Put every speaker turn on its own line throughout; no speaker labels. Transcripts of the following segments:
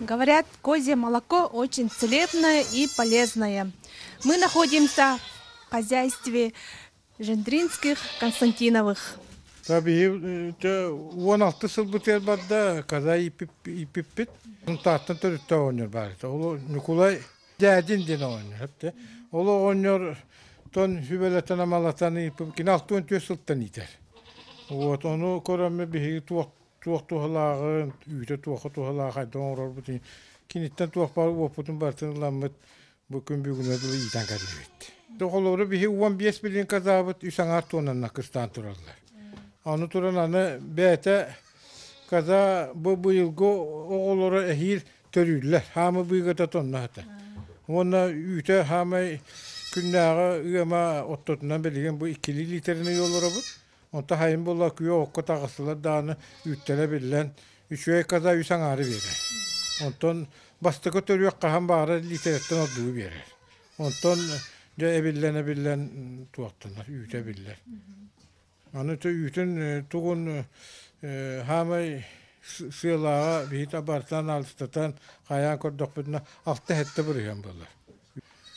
Говорят, козье молоко очень целебное и полезное. Мы находимся в хозяйстве Жендринских Константиновых.
Биһи 16 сылбытыгар барда каза ииппиппит. Тааттан төрүттэ оҕонньор баар. Ол Ньукулай Дьээдин диэн оҕонньор. Ол оҕонньор тон сүбэлэтэн амалатан ииппит. Кини 64 сылтан иитэр. Вот ону көрөммүт биһиги туох туох туһалааҕын, үүтэ туохха туһалаах хайдах оҥорорбутун киниттэн туох баар уоппутун барытын ыламмыт бу күн бүгүнэ дылы иитэн кэллибит. Холобура биһи 15 билин казаабыт үс аҥаар туонанна кыстаан тураллар. Аны туран аны бэйэтэ каза бу быйылгы оҕолоро эһиил төрүүллэр. Хаамы быыгата тонна хата. Уонна үүтэ хаамай күннээҕи ыама оттотунан билигин бу иккилии литрини олоробут. Онто хайын буолла күөх окко таҕыстылар даҕаны үүттэрэ биллэн, үчүгэй каза үс аҥаары биэрэр. Онтон бастакы төрүөх хаһан баҕарар лиитэрэттэн ордугу биэрэр. Онтон дьэ эбиллэн-эбиллэн туохтанар, үүтэ эбиллэр. Аны үүтүн тугун хаамай сыалааҕа биһи барытын аналыстатан хайаан көрдөхпүтүнэ алта-сэттэ бырыһыан буолар.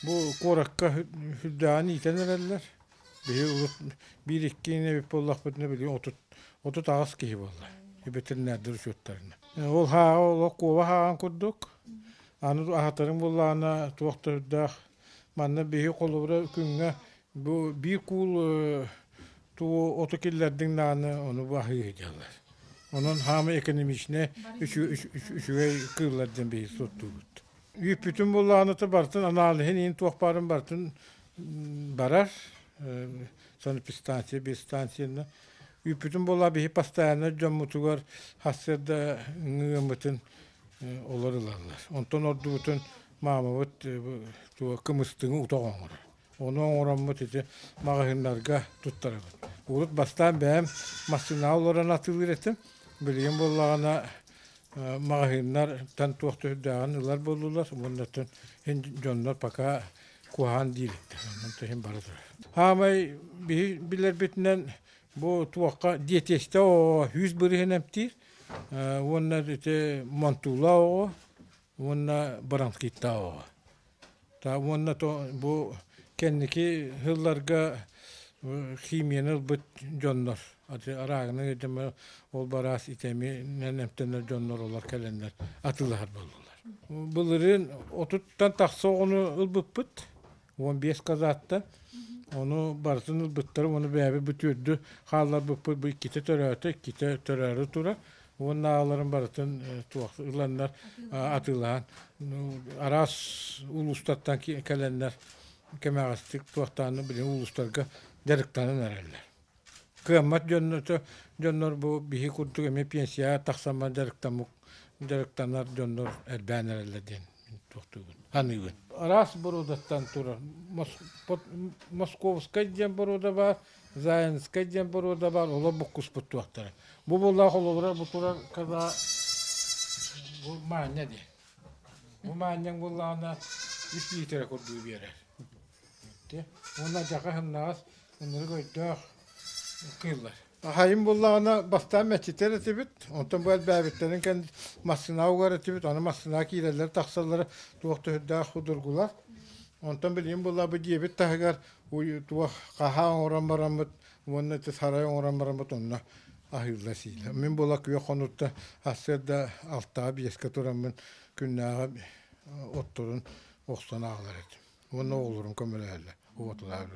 Бу куоракка сүрдээҕин иитэн эрэллэр. Биһи урут биир-икки эбит буоллахпытына билигин 38 киһи буолла ветеринардар учуоттарына. Ол хааҕа олох куоба хааҕын курдук. Аны аһатарыҥ буоллаҕына туох да үрдээх. Манна биһи холобура күҥҥэ бу биир куул туу оту киллэрдиҥ даҕаны ону бу аһыы сылдьаллар. Онон хаамай экономичнай үчүгэй кыыллар диэн биһи суоттуубут. Үүппүтүн буоллаҕына барытын аналиһын иһин туох баарын барытын барар санэпидстанция биостанцияны үүппүтүн буолла биһи постоянно дьоммутугар сарсыарда ыҥыаммытын олор ылаллар. Онтон ордубутун маамабыт кымыстыҥы утах оҥорор. Ону оҥороммут ити маҕаһыыннарга туттарабыт. Урут бастаан бэйэм массыынаҕа олорон атыылыыр этим. Билигин буоллаҕына маҕаһыыннартан туох төрдөөҕүн ылар буоллулар уонна иһин дьоннор пока куһаҕан дииликтэр. Онон иһин бара турар. Хаамай биһи билэрбитинэн бу туохха диетистэ оҕо 100% эмтиир уонна ити монтуулаах оҕо уонна бронхиттаах оҕо. Уонна бу кэнники сылларга химияны ылбыт дьоннор араагынан этэмэ ол бараас итэминэн эмтэнэр дьоннор олор кэлэннэр атыылаһар буоллулар. Былырыын отуттан тахса оҕону ылбыппыт, 15 казааттан. Ону барытын ылбыттар, ону бэйэбит бу түөрдү хаалларбыппыт, бу иккитэ төрөөтө, иккитэ төрөөрү турар. Уонна аҕаларын барытын туох ыланнар атыылаан араас улуустартан кэлэннэр кэмэҕэстик туохтааны билигин улуустарга дьарыктанан эрэллэр. Кыаммат дьоннор бу биһи курдук эмиэ пенсияҕа тахсаммат дьарыктанар дьоннор элбээн эрэллэр диэн туохтуубун саныыбын. Араас боруодаттан турар Московскай диэн боруода баар, Заинскай диэн боруода баар, олор буккуспут туохтара. Бу буоллаах холобура бу турар каза бу маанньа диэн. Бу маанньаҥ буоллаҕына үс лиитэрэ курдук биэрэр. Уонна дьаха сымнаҕас ынырык өйдөөх кыыллар. Хаһайын буоллаҕына бастаан мэччитэр этибит, онтон бу элбээбиттэрин кэннэ массыына угар этибит, аны массыына киирэллэр тахсаллара туох да сүрдээх судургулар. Онтон билигин буолла бу дьиэбит таһыгар туох хаһаа оҥорон бараммыт уонна ити сарай оҥорон бараммыт онно аһыыллар сиилэр. Мин буола күөх хонуутта сарсыарда алтаҕа биэскэ тураммын күннээҕи отторун охсон аҕалар этим. Уонна оҕолорум көмөлөһөллөр уотулаах.